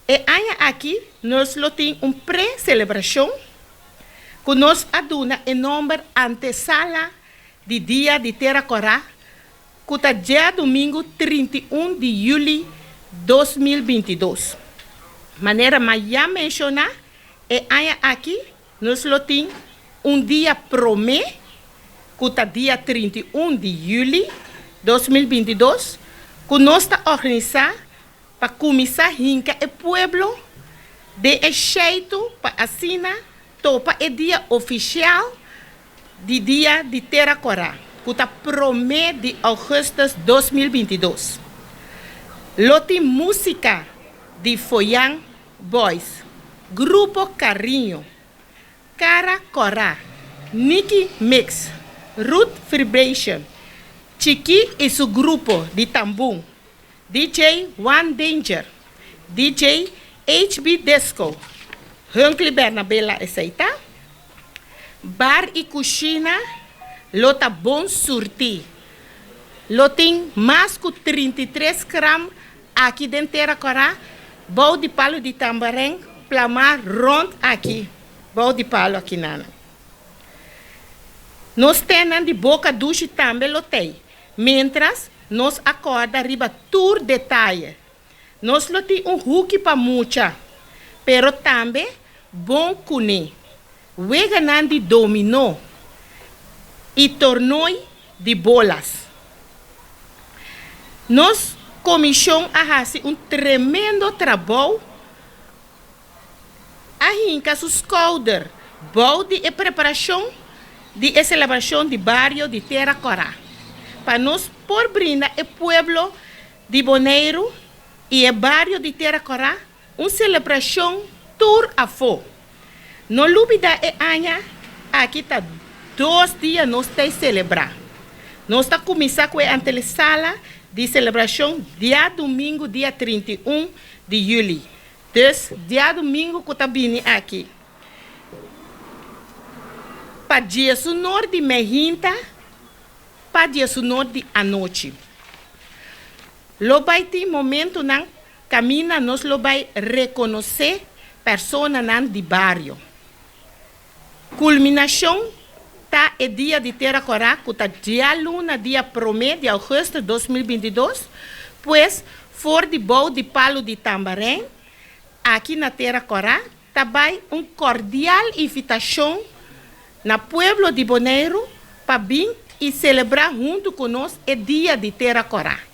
E aña aki nos lo tin un pre-selebrashon ku nos a duna e nòmber Antesala di Dia di Tera Kòrá ku ta djadumingu 31 di yüli 2022. Manera mi a ya menshoná, e aña aki nos lo tin un dia promé ku ta dia 31 di yüli 2022 ku nos ta organisá pa kuminsá hinka e pueblo den e sheitu pa asina topa e dia ofisial di Dia di Tera Kòrá, ku ta promé di ougùstùs 2022. Lo tin músika di Foyan Boys, Grupo Cariño, Kara Kòrá, Nicky Mix, Root Vibration, Chiki i su grupo di tambun, DJ One Danger, DJ HB Disco, Hunkly Bernabela esei ta, Bar i kushina lo ta bon surtí. Lo tin mas ku 33 kram aki den Tera Kòrá, bou di palu di tambarèn plamá rònt aki bou di palu akinan. Nos tènnan di Boka Dushi tambe lo tei, miéntras nos a kòrda riba tur detaye. Nos lo tin un huki pa mucha, pero tambe bon kuné, weganan di dominó i tornoi di bolas. Nos komishon a hasi un tremendo trabou, a hinka su skouder bou di e preparashon di e selebrashon di bario di Tera Kòrá, pa nos por brinda e pueblo di Boneiru i e bario di Tera Kòrá un selebrashon tur afó. No lubidá e aña aki ta dos dia nos ta selebrá. Nos ta kuminsá ku e antesala di selebrashon djadumingu dia 31 di yüli. Dus djadumingu ku ta bini aki. Pa 11 or di mainta pa 11 or di anochi. Lo bai tin momentonan kaminda nos lo bai rekonosé personanan di bario. Kulminashon ta e Dia di Tera Kòrá ku ta djaluna dia 1 di ougùstùs 2022, pues for di bou di palu di tambarèn, aki na Tera Kòrá, ta bai un kordial invitashon na pueblo di Boneiru pa bin i selebrá huntu ku nos e Dia di Tera Kòrá.